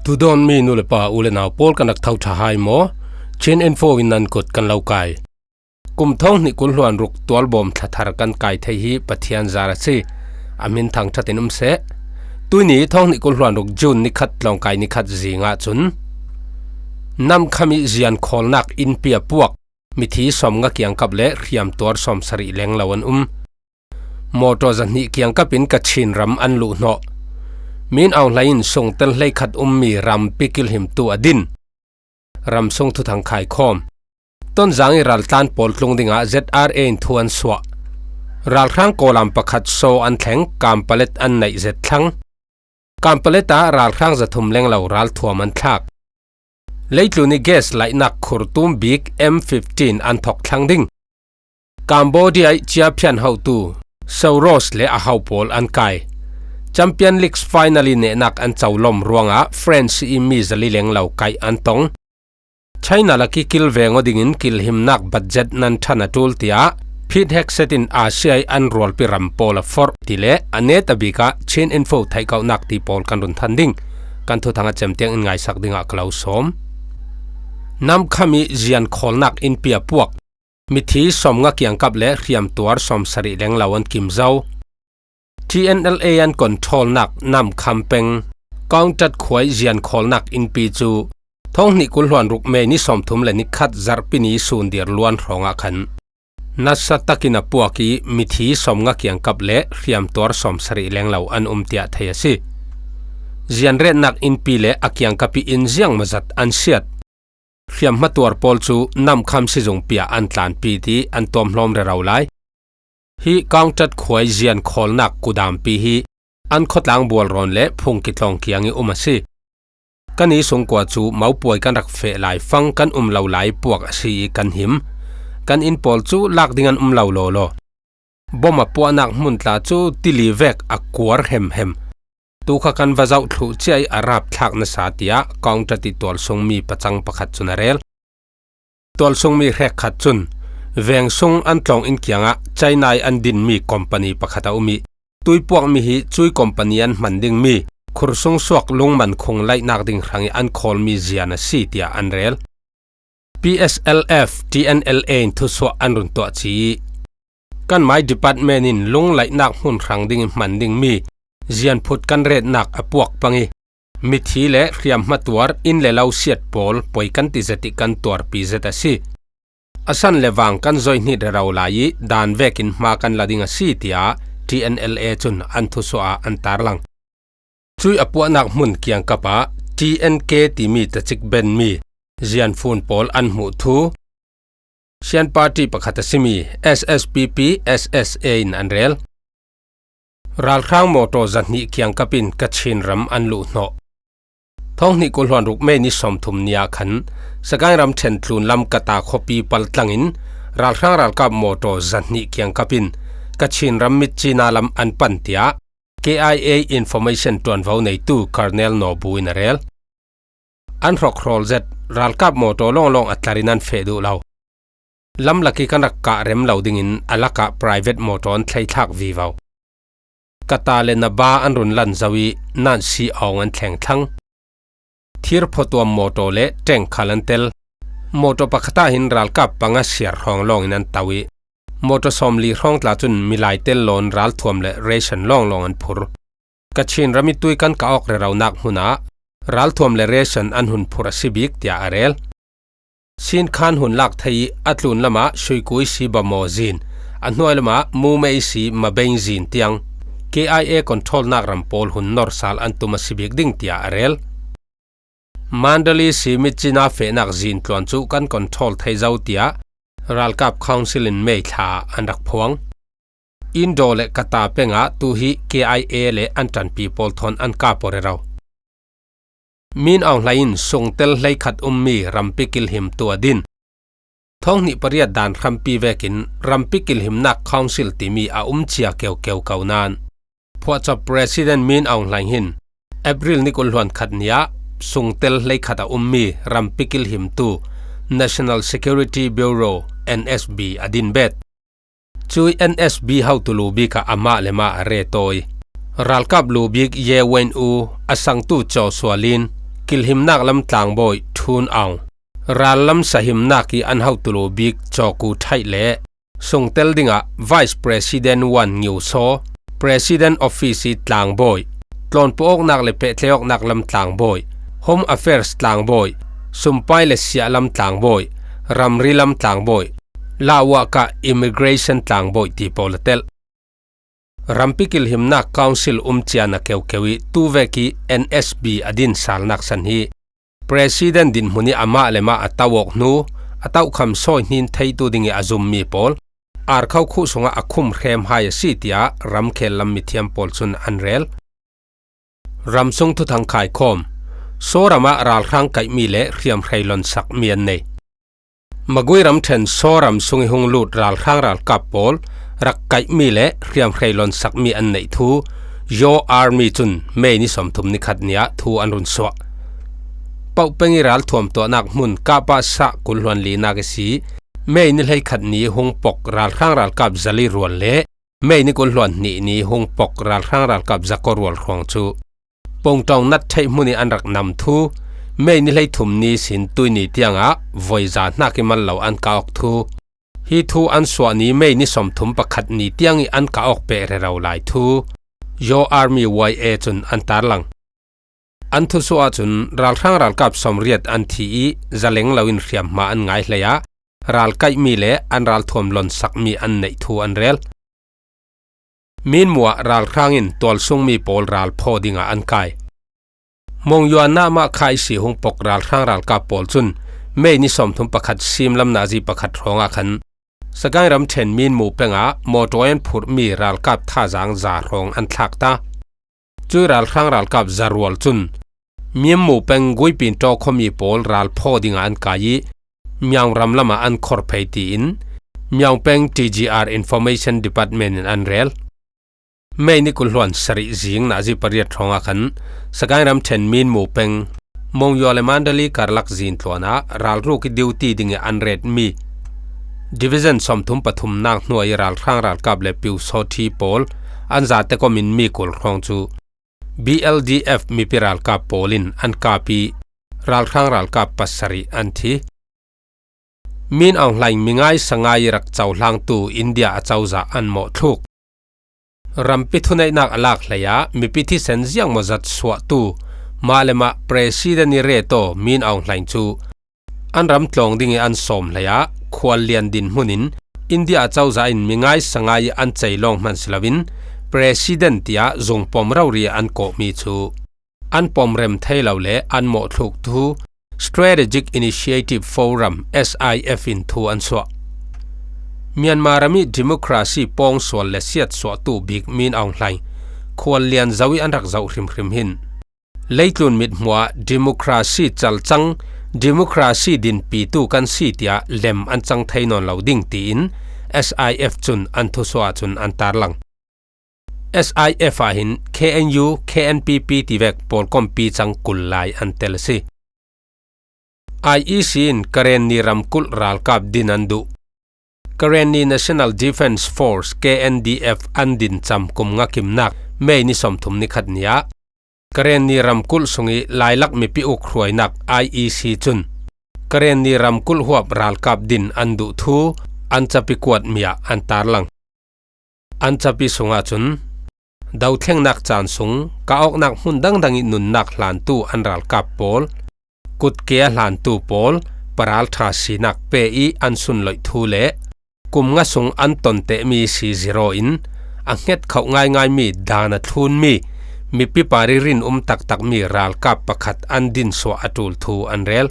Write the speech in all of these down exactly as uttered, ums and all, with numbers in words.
Tudawn mi nu le pa u le nau pawl kan rak tho ṭha hai maw? Chin Info in nan kut kan lo kai. Kum thawng hnih kul hluan ruk tualbawm thla thar kan kai thei hi Pathian zar a si. A hmin thang ṭhatin um seh. Tuini thawng hnih kul hluan ruk June ni khat tlawngkai ni khat zingah cun Namkhami zian khawlnak innpi a puak mithi sawmnga kiangkap le hriamtuar sawmsarih lenglo an um. Mawtaw zahnih kiangkapin Kachin ram an luh hnawh. Min Aung Hlaing in sungtel hleikhat ummi rampi kilhimtu a din. Ramsung thuthang khaikhawm. Tonzang i raltlan pawl tlung dingah Z R A in thu an suah. Ralhrang kawlam pakhat saw an thleng, Kampalet an neih zet thlang. Kampalet ah ralhrang zathum lenglo ralthuam an thlak. Leitlun i gas laihnak khurtum bik M fifteen an thawk thlang ding. Cambodia i ciaphian hotu Soros le a ho pawl an kai. Champion League final i nehnak an colawm ruangah France i mi zali lenglo kaih an tong. China laki kilveng aw dingin kilhimnak budget nan ṭhan a ṭul tiah Pete Hegseth in Asia i an rualpi ram pawl a forh ti le a net a bikah Chin Info theihkauhnak ti pawl kan run than ding. Kan thuthang a cem tiang in ngaisak dingah ka lo sawm. Namkhami zian khawlnak innpi a puak mithi sawmnga kiangkap le hriamtuar sawmsarih lenglo an kim zo. T N L A an controlnak Namkham peng Kaungtat khuai zian khawlnak innpi cu thawng hnih kul hluan ruk May ni sawmthum le ni khat zarhpi ni sun dir luan hrawngah khan nasa takin a puak i mithi sawmnga kiangkap le hriamtuar sawmsarih lenglo an um tiah thei a si. Zian retnak innpi le a kiangkap i inn ziangmawzat an siat. Hriamhma tuar pawl cu Namkham sizung piah an tlanpi ti an tuamhlawm rero lai. Hi Kaungtat khuai zian khawlnak kudampi hi an khawtlang bualrawn le phungki tlawng kiang i um a si. Kan i sungkua cu mopuai kan rak feh lai fang kan um lo lai puak a si i kan him. Kan inn pawl cu lak ding an um lo lawlaw. Bom a puahnak hmun tla cu tili vek a kuar hemhem. Tu kha kan va zoh thluh cia i a rapthlak nasa tiah Kaungtat i tualsungmi pacang pakhat cun a rel. Tualsungmi hrekkhat cun veng sung an tlawng inn kiangah China i an dinmi company pakhat a um i tuipuakmi hi cui company an hman dingmi khursung suak lungman khung laihnak ding hrang i an khawlmi zian a si tiah an rel. P S L F T N L A in thusuah an run tuah ci i, kan mai department in lunglaihnak hmun hrang ding i hman dingmi zianphut kan retnak a puak pang i, mithi le hriamhma tuar inn le lo siat pawl poi kan ti zet i kan tuarpi zet a si. A san le vang kan zoihnit rero lai i dan vekin hma kan la ding a si, tiah T N L A cun an thusuah ah an tarlang. Cui a puahnak hmun kiangkap ah T N K timi tacik benmi zianfun pawl an hmuh thu Shan Party pakhat a simi S S P P S S A in an rel. Ralhrang mawtaw zahnih kiangkap in Kachin ram an luh hnawh. Thawng hnih kul hluan ruk May ni sawmthum ni ah khan Sagaing ram ṭhen tlun lam Kata khuapi paltlangin ralhrang ralkap mawtaw zahnih kiangkap in Kachin ram mitcina lam an pan tiah K I A information ṭuanvo neitu Colonel Naw Bu in a rel. An hrawkhrawl zet, ralkap mawtaw lawnglawng a tlarin an feh duh lo. Lamlak i kan rak kah rem lo dingin a lakah private mawtaw an thleithlak vivo. Kata le Naba an run lan zo i Nansi Awng an thleng thlang. Thir phuatuam mawtaw le ṭengkhal an tel. Mawtaw pakhat ah hin ralkap panga siar hrawng lawngin an to i mawtaw sawmli hrawng tla cun milai tel lawn ralthuam le ration lawnglawng an phur. Kachin ram i tui kan kah awk reronak hmunah ralthuam le ration an hun phur a si bik, tiah a rel. Sin khan hun lak thei i a tlun lamah Suikui si Bamaw zin, a hnuai lamah Mumei si Mabeng zin tiang K I A controlnak ram pawl hun nor sal an tum a si bik ding, tiah a rel. Mandali si mitcina fehnak zin tluan cu kan control thei zo, tiah ralkap council in May thla ah an rak phuang. Indo le Kata peng ah tu hi K I A le an ṭanpi pawl thawn an kap aw rero. Min Aung Hlaing in sungtel hleikhat ummi rampi kilhimtu a din. Thawng hnih pariat dan hrampi vekin rampi kilhimnak council timi a um cia keukeu ko nain phuahcop President Min Aung Hlaing hin April ni kul hluan khat ni ah sungtel hleikhat a ummi rampi kilhimtu National Security Bureau, N S B, a din bet. Cui N S B hotu lu bik ah amah le mah a re tawi. Ralkap lu bik Ye Wen U, a sangtu Chaw Sua Lin, Kilhimnak lam tlangbawi Thun Aung, ral lam sahimnak i an hotu lo bik Caw Ku Thaih le sungtel dingah Vice President One Ngiu Saw, President Office i tlangbawi, tlawnpuawknak le pehtlaihawknak lam tlangbawi, Home Affairs tlangbawi, sumpai le siah lam tlangbawi, ramri lam tlangbawi, lauhkah immigration tlangbawi ti pawl a telh. Rampi kilhimnak council um cian a keukeu i tuvek i N S B a din salnak san hi. President dinhmun i amah le mah a tauawk hnu, a taukham sawi hnin theitu ding i a zummi pawl, Arkho khuh sungah a khum hrem hai a si tiah ramkhel lam mithiam pawl cun an rel. Ramsung thuthang khaikhawm. Saw ramah ralhrang kaihmi le hriamhrei lonsakmi an nei. Magui ramṭhen Saw ramsung i hung lut ralhrang ralkap pawl rak kaihmi le hriamhrei lonsakmi an neih thu Yaw Army cun May ni sawmthum ni khat ni ah thu an run suah. Pauh peng i ralthuam tuahnak hmun Kapasa kulhluan linak i si May ni hleikhat ni hung pok ralhrang ralkap zali rual le May ni kulhluan hnih ni hung pok ralhrang ralkap zako rual hrawng cu pungṭawng nat theih hmun i an rak nam thu, May ni hleithum ni sin tuini tiangah voiza hnak i mal lo an kah awk thu, hi thu an suah ni May ni sawmthum pakhat ni tiang i an kah awk peh rero lai thu Yaw Army Y A cun an tarlang. An thusuah ahcun ralhrang ralkap sawmriat an thi i zaleng loin hriamhma an ngai hlei ah ralkaihmi le an ralthuam lonsakmi an neih thu an rel. Minmu ah ralhrang in tualsungmi pawl ralphaw dingah an kai. Monywa nah mah kha ihsi hung pok ralhrang ralkap pawl cun May ni sawmthum pakhat simlam nazi pakhat hrawngah khan Sagaing ramṭhen Minmu pengah mawṭawi an phurhmi ralkap thazaang za hrawng an thlak ta. Cui ralhrang ralkap zarual cun Minmu peng Guipin ṭawkhuami pawl ralphaw dingah an kai i Myaung ram lamah an khor phei tiin Myaung peng T G R Information Department in an rel. May ni kulhluan sarih zing nazi pariat hrawngah khan Sagaing ramṭhen Minmu peng Monywa le Mandalay karlak zintluan ah ralruk i duty ding i an retmi Division sawmthum pathumnak hnuai i ralhrang ralkap le piusawṭhi pawl an zate komin mi kul hrawng cu B L D F mipi ralkap pawl in an kap i ralhrang ralkap pasarih an thi. Min Aung Hlaing mingai sangai i rak cohlangtu India acozah an mawhthluk. Rampi thuneihnak a lak hlei ah mipi thisen ziangmaw zat suahtu mah le mah President i reto Min Aung Hlaing cu an ram tlawng ding i an sawm hlei ah khuallian dinhmun in India acozah in mingai sangai i an cei lawng hman si loin President tiah zungpom rori an kawhmi cu an pom rem thei lo le an mawhthluktu Strategic Initiative Forum, S I F, in thu an suah. Myanmar ram i democracy pawngsual le siatsuahtu bik Min Aung Hlaing khuallian zo i an rak zoh hrimhrim hin leitlun mithmuh ah democracy calcang, democracy dinpitu kan si tiah lem an cang thei nawn lo ding tiin S I F cun an thusuah cun an tarlang. S I F ah hin K N U, K N P P tivek pawlkompi cang kul lai an tel a si. I E C in Karenni ramkulh ralkap din an duh. Karenni National Defence Force, K N D F, an din cam kum ngakimnak May ni sawmthum ni khat ni ah Karenni ramkulh sung i lailak mipi uk hruainak I E C cun Karenni ramkulh huap ralkap din an duh thu an capi kuatmi ah an tarlang. An capi sungah cun dothlengnak caan sung kah awknak hmun dangdang i nunnak hlantu an ralkap pawl, kutke a hlantu pawl paralṭha sinak pe i an sunloih thu le kum nga sung an tontehmi si ziraw in a hnget khauh ngaingaimi dan a thlunmi mipi par i rinum taktakmi ralkap pakhat an dinsuah a ṭul thu an rel.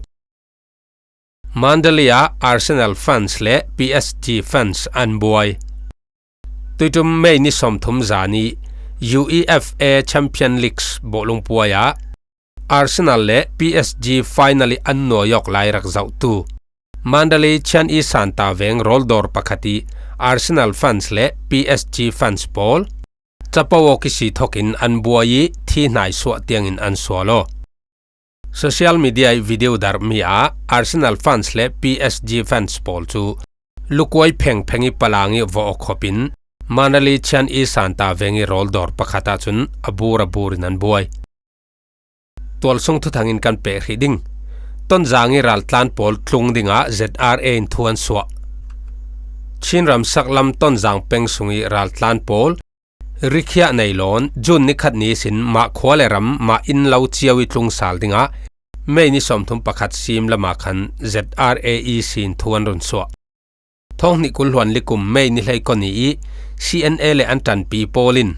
Mandalay ah Arsenal fans le P S G fans an buai. Tuiṭum May ni sawmthum zan i U E F A Champion League bawlung puai ah Arsenal le P S G final i an nuai awk lai rak zohtu Mandalay Chiang Yi Santa veng rawldawr pakhat i Arsenal fans le P S G fans pawl capo awk i si thokin an buai i thi hnai suah tiangin an sual aw. Social media i video darhmi ah Arsenal fans le P S G fans pawl cu lukuai phengpheng i palang i vawh khopin Mandalay Chiang Yi Santa veng i rawldawr pakhat ahcun a bur a bur in an buai. tualsung thuthangin kan peh hrih ding. Tonzang ih raltlan pawl tlung dingah Z R A in thu an suah. Chin ramsak lam Tonzang peng sung ih raltlan pawl rikhiah nei lawn June ni khat ni ihsin mah khua le ram, mah inn lo cio ih tlung sal dingah May ni sawmthum pakhat sim lamah khan Z R A E C in thu an run suah. Thawng hnih kul hluan li kum May ni hleikua ni ih C N A le an ṭanpi pawl in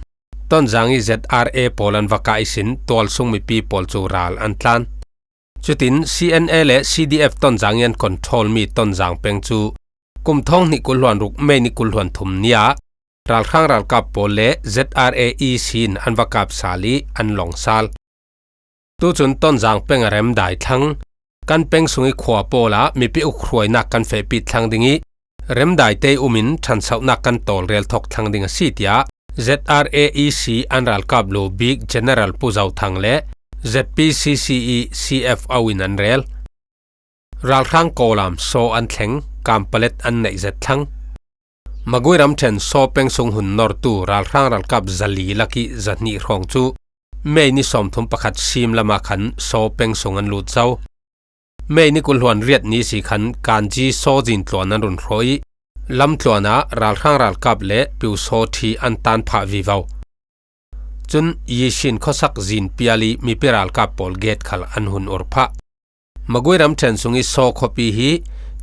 Tonzang ih Z R A pawl an va kah ihsin tualsung mipi pawl cu ral an tlan. Cutin C N A le C D F Tonzang ih an control mi Tonzang peng cu kum thawng hnih kul hluan ruk May ni kul hluan thum ni ah ralhrang ralkap pawl le Z R A E C in an va kap sal ih an long sal. Tucun Tonzang peng a remdai thlang, kan peng sung ih khua pawl ah mipi ukhruainak kan fehpih thlang ding ih remdaite ih um in ṭhansohnak kan tawlrel thawk thlang ding a si, tiah Z R A E C an ralkap lu bik General Pu Zo Thang le Z P C C ih C F O in an rel. Ralhrang Kawlam saw an thleng, Kampalet an neih zet thlang. Magui ramṭhen Saw peng sung hun nortu ralhrang ralkap zali lakih zahnih hrawng cu May ni sawmthum pakhat sim lamah khan Saw peng sung an lut zo. May ni kul hluan riat ni si khan Kanji Saw zintluan an run hrawh ih lamtluan ah ralhrang ralkap le Piusaw Ṭhi an tan phah vivo. Cun Yisin khuasak zin pial ih mipi ralkap pawl gate khal an hun ur phah. Magui ramṭhen sung ih Saw khuapi hi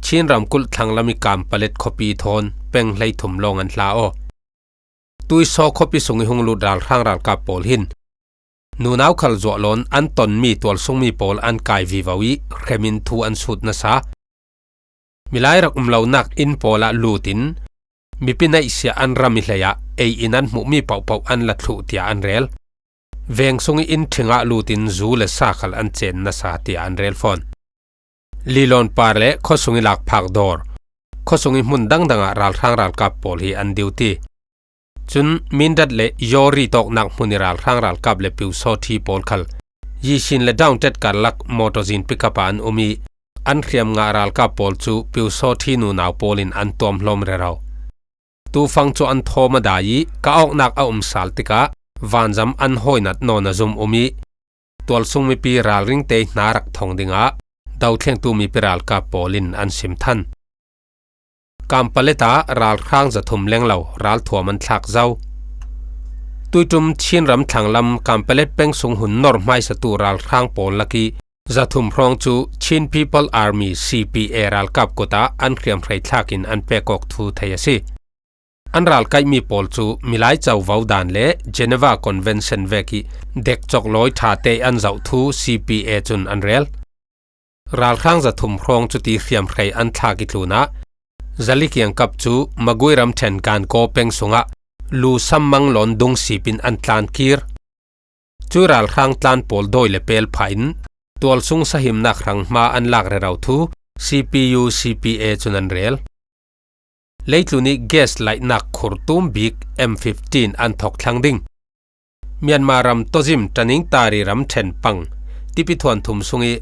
Chin ramkulh thlanglam ih Kampalet khuapi thawn peng hleithum lawng an hla aw. Tui Saw khuapi sung ih hung lut ralhrang ralkap pawl hin nunau khal zuah lawn an tonmi tualsungmi pawl an kai vivo ih hrem in thu an sut nasa. Milai rak um lonak inn pawl ah lut in mipi neihsiah an ram ih hleiah ei in an hmuhmi pohpoh an la thluh, tiah an rel. Veng sung ih inn ṭhing ah lut in zu le sa khal an cen nasa, tiah an rel fawn. Lilawn par le khuasung ih lakphak dawr, khuasung ih hmun dangdang ah ralhrang ralkap pawl hi an duty. Cun Mindat le Yori tawknak hmun ih ralhrang ralkap le Piusaw Ṭhi pawl khal Yisin le Daungtet karlak mawtaw zin pickup ah an um ih an hriam ngah ralkap pawl cu Piusaw Ṭhi nunau pawl in an tuam hlawm rero. Tufang cu an thawm a dai ih ka awknak a um sal tikah vanzam an hawinat nawn a zum um ih tualsung mipi ralringte hna rak thong dingah dothlengtu mipi ralkap pawl in an sim than. Kampalet ah ralhrang zathum lenglo ralthuam an thlak zo. Tuiṭum Chin ram thlanglam Kampalet peng sung hun nor hmaisatu ralhrang pawl lakih zathum hrawng cu Chin People Army, C P A, ralkap kut ah an hriamhrei thlak in an pek awk thu thei a si. An ralkaihmi pawl cu milai covo dan le Geneva Convention vek ih dekcawk lawi ṭhate an zoh thu C P A cun an rel. Ralhrang zathum hrawng cuti hriamhrei an thlak ih tlunah zali kiangkap cu Magui ramṭhen Gankaw peng sungah lu sammang lawn dungsip in an tlan kir. Cui ralhrang tlan pawl dawi le pel phah in tualsung sahimnak hrang hma an lak rero thu C P U C P A cun an rel. Leitlun ih gas laihnak khurtum bik M fifteen an thawk thlang ding. Myanmar ram tawzim Taningtari ramṭhen pang tipi thuanthum sungih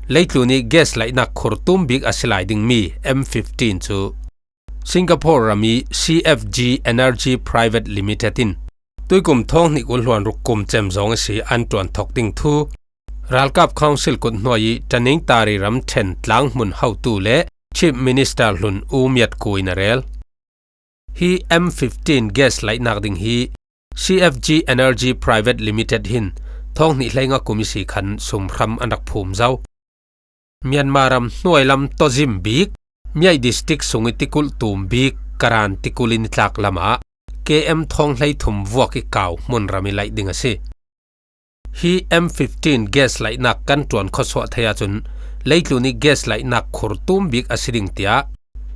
leitlun ih gas laihnak khurtum bik a si lai dingmi M fifteen cu Singapore ram ih C F G Energy Private Limited in tuikum thawng hnih kul hluan ruk kum cem zawng ihsi an ṭuan thawk ding thu ralkap council kut hnuai ih Taningtari ramṭhen tlanghmun hotu le Chief Minister hlun U Myat Ku in a rel. Hi M fifteen gas laihnak ding hi C F G Energy Private Limited hin thawng hnih hleinga kum ihsi khan sumhram an rak phum zo. Myanmar ram hnuailam tawzim bik Myai District sungih tikulh tum bik Karan tikulh in i tlak lamah K M thawng hleithum vuak i kau hmunram i laih ding a si. Hi M fifteen gas laihnak kan ṭuan khuasuah thei ahcun leitlun ih gas laihnak khurtum bik a si ding tiah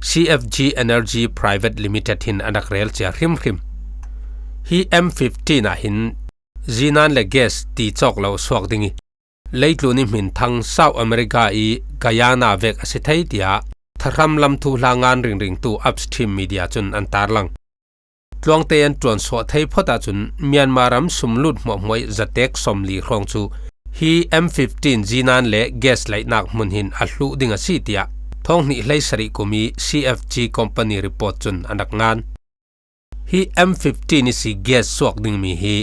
C F G Energy Private Limited hin an rak rel cia hrimhrim. Hi M fifteen ah hin zinan le gas ti cawk lo suak ding ih leitlun ih hminthang South America ih Guyana vek a si thei tiah thahram lam thuhla ngan ringringtu upstream media cun an tarlang. Tluangte an ṭuan suah thei phot ahcun Myanmar ram sumlut hmuahhmuah ih zatek sawmli hrawng cu hi M fifteen zinan le gas laihnak hmun hin a hluh ding a si tiah thawng hnih hleisarih kum ih C F G company report cun an rak ngan. Hi M fifteen ihsi gas suak dingmi hi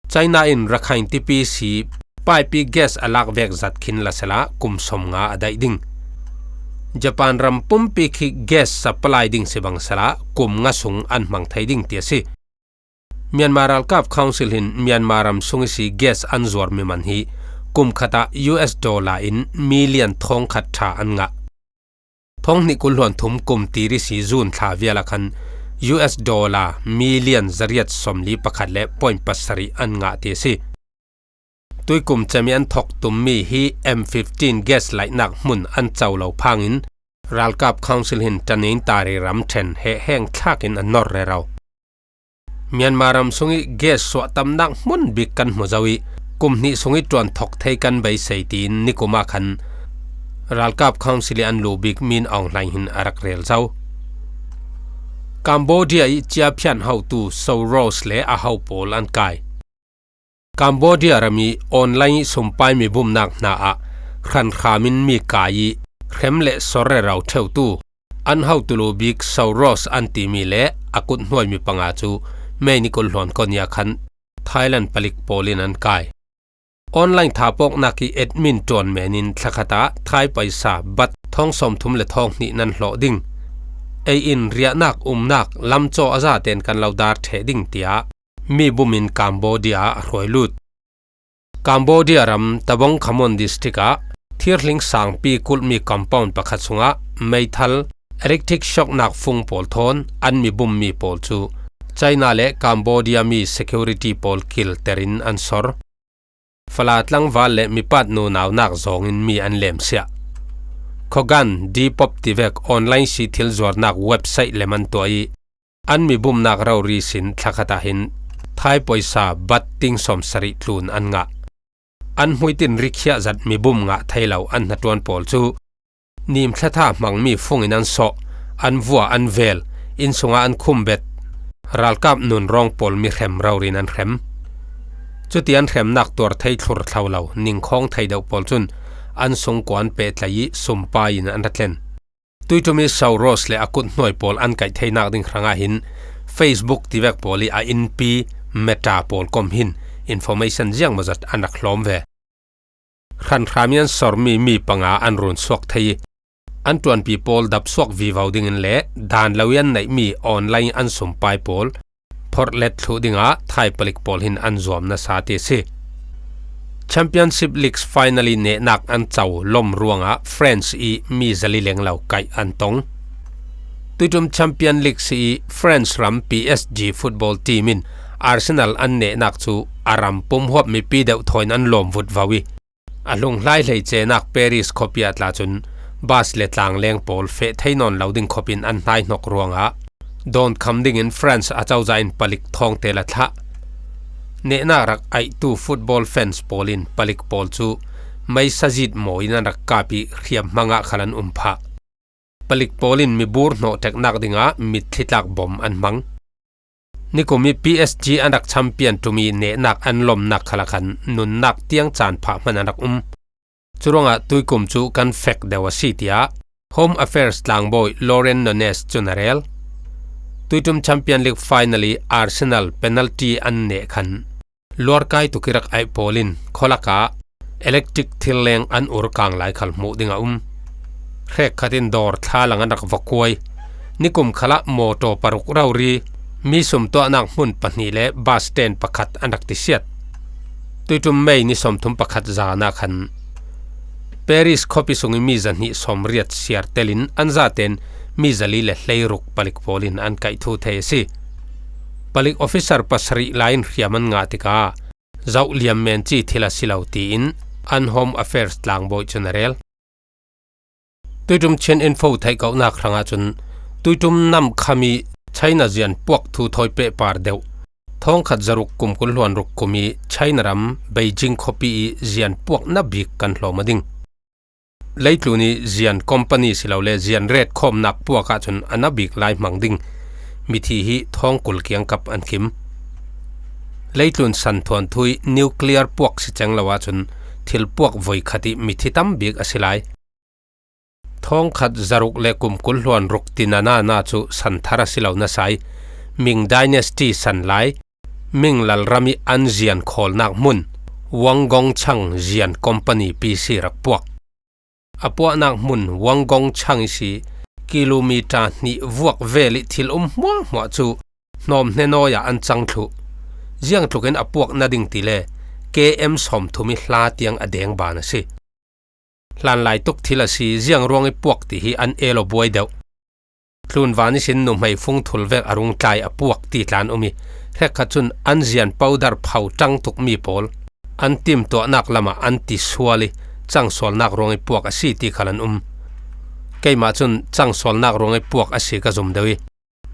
China in Rakhine tipi ihsi pipe gas a lak vek zat khin la sela kum sawmnga a daih ding. Japan ram pumpi khi gas supply ding si bang sela kum nga sung an hmang thei ding ti a si. Myanmar Ralkap Council hin Myanmar ram sung i si gas an zuar mi man hi kum khat ah U S dollar in million thawng khat tha an ngah. Thawng hnih kul hluan thum kum tiri si June thla vial ah khan U S dollar million zariat sawmli pakhat le point pasarih an ngah ti a si. Tuikum cemi an thawk tum mi hi M fifteen gas laihnak hmun an co lo phangin Ralkap Council hin Tanin Tari ram ṭhen heh heng thlakin an nor rero. Myanmar ram sung i gas suah tamnak hmun bik kan hmu zo i kum hnih sung i ṭuan thawk thei kan beisei tiin nikum ah khan Ralkap Council i an luh bik Min Aung Hlaing hin a rak rel zo. Cambodia i ciaphian hotu Soros le a ho pawl an kai. Cambodia ram i online i sumpai mi bumnak hna ah hranhram in mi kai i hrem le sor rero ṭheutu an hotu luh bik Soros an timi le a kut hnuai mi panga cu May ni kul hluan kon i ah khan Thailand palik pawl in an kai. Online thapawknak i admin ṭuan men in thlakhat ah Thai paisa bat thawng sawmthum le thawng hnih nan hlawh ding. Ei in riahnak umnak lamcaw a zaten kan lo dar ṭheh ding tiah mi bum in Cambodia ah a hruai lut. Cambodia ram Tabong Khamon district ah thirhling sangpi kulhmi compound pakhat sungah meithal electric shocknak fung pawl thawn an mi bummi pawl cu China le Cambodia mi security pawl kilter in an sor. Fala tlangval le mipat nunaunak zawngin mi an lemsiah. Khogan Depop tivek online si thil zuarnak website lem an tuah i an mi bumnak rori sin thlakhat ah hin Thai paisa bat ting sawmsarih tlun an ngah. An hmuitin rikhiah zat mi bum ngah thei lo an hnaṭuan pawl cu nim thlatha hmangmi fung in an sawh, an vua an vel, inn sungah an khumbet, ralkap nunrawng pawl mi hrem rori in an hrem. Cuti an hremnak tuar thei thlur thlo lo ningkhawng thei deuh pawl cun an sungkuan pehtlai i sumpai in an ra tlen. Tuiṭum i Soros le a kut hnuai pawl an kaih theinak ding hrangah hin Facebook tivek pawl i a innpi Meta pawl kom hin information ziangmawzat an rak hlawm ve. Hranhram i an sormi mi panga an run suak thei i an ṭuanpi pawl dap suak vivo dingin le dan lo i an neihmi online an sumpai pawl phorhlet thluh dingah Thai palik pawl hin an zuam nasa ti a si. Championship League final i nehnak an co lom ruangah France i mi zali leng lo kaih an tong. Tuiṭum Champion League si i France ram P S G football team in Arsenal an nehnak cu a ram pumhuap mipi deuh thawn an lawm vut vo i a hlunghlai hleicenak Paris khuapi ah tla cun bus le tlangleng pawl feh thei nawn lo ding khop in an hnaihnok ruangah dawnkham dingin France a cozah in palik thawngte la thlah. Nehnak rak aihtu football fans pawl in palik pawl cu meisa zit maw in an rak kap i hriamhmang ah khal an um phah. Palik pawl in mibur hnawh ṭeknak dingah mitthli tlak bom an hmang. Nikum i P S G an rak champion ṭum i nehnak an lomnak khal ah khan nunnak tiang caan phah hman an rak um. Curuangah tuikum cu kan fek deuh a si, tiah Home Affairs tlangbawi Laurent Nunez cun a rel. Tuiṭum Champion League final i Arsenal penalty an neh khan luarkai tuk i rak aih pawl in khualak ah electric thil leng an ur kang lai khal hmuh ding a um. Hrekkhat in dawr thla lang an rak va kuai. Nikum khalah mawtaw paruk rori, mi sumtuahnak hmun pahnih le bus stand pakhat an rak tisiat. Tuiṭum May ni sawmthum pakhat zan ah khan Paris khuapi sung i mi zahnih sawmriat siar telin an zaten mi zali le hleiruk palik pawl in an kaih thu thei a si. Palik officer pasarih lai in hriam an ngah tikah zoh liam men ci thil a si lo, tiin an Home Affairs tlangbawi cun a rel. Tuiṭum Chin Info theihkohnak hrangah cun tuiṭum namh kham i China zian puak thu thawi pehpar deuh thawngkhat zaruk kum kul hluan ruk kum i China ram Beijing khuapi i zian puak na bik kan hlawm a ding. Leitlun i zian company silole zian ret khawmnak puak ahcun a na bik lai hmang ding mithi hi thawng kul kiangkap an khim. Leitlun santhuan thu i nuclear puak si ceng lo ahcun thil puak voi khat i mithi tam bik a si lai. Thawngkhat zaruk le kum kul hluan ruk tinana na cu santhar a si lo nasa i Ming Dynasty san lai, Ming lalram i an zian khawlnak hmun, Wangong Chang zian company P C rak puak. A puahnak hmun Wangong Chang i si kilometer hnih vuak vel i thil um hmuahhmuah cu hnawm hnenawi ah an cang thluh. Ziang tlukin a puak nading ti le K M sawmthum i hla tiang a deng ban a si. Hlanlai tuk thil a si, ziang ruang i puak ti hi an el aw buai deuh. Tlunvan ihsin nuhmei fungthul vek a rung tlai a puak ti tla an um i, hrekkhat cun an zian powder pho ṭang tukmi pawl an timtuahnak lamah an ti sual i, cangsualnak ruang i puak a si ti khal an um. Keimah cun cangsualnak ruang i puak a si ka zum deuh i,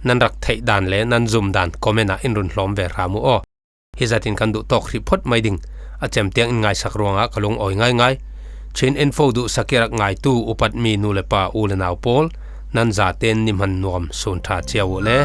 nan rak theih dan le nan zum dan comment ah in run hlawm ve hram uh aw. Hi zatin kan duh tawk hrih phawt mai ding a cem tiang in ngaisak ruangah ka lungawi ngaingai. Chin Info duhsak i rak ngaitu upatmi nu le pa, u le nau pawl, nan zaten ni hman nuam sun ṭha cio uh le.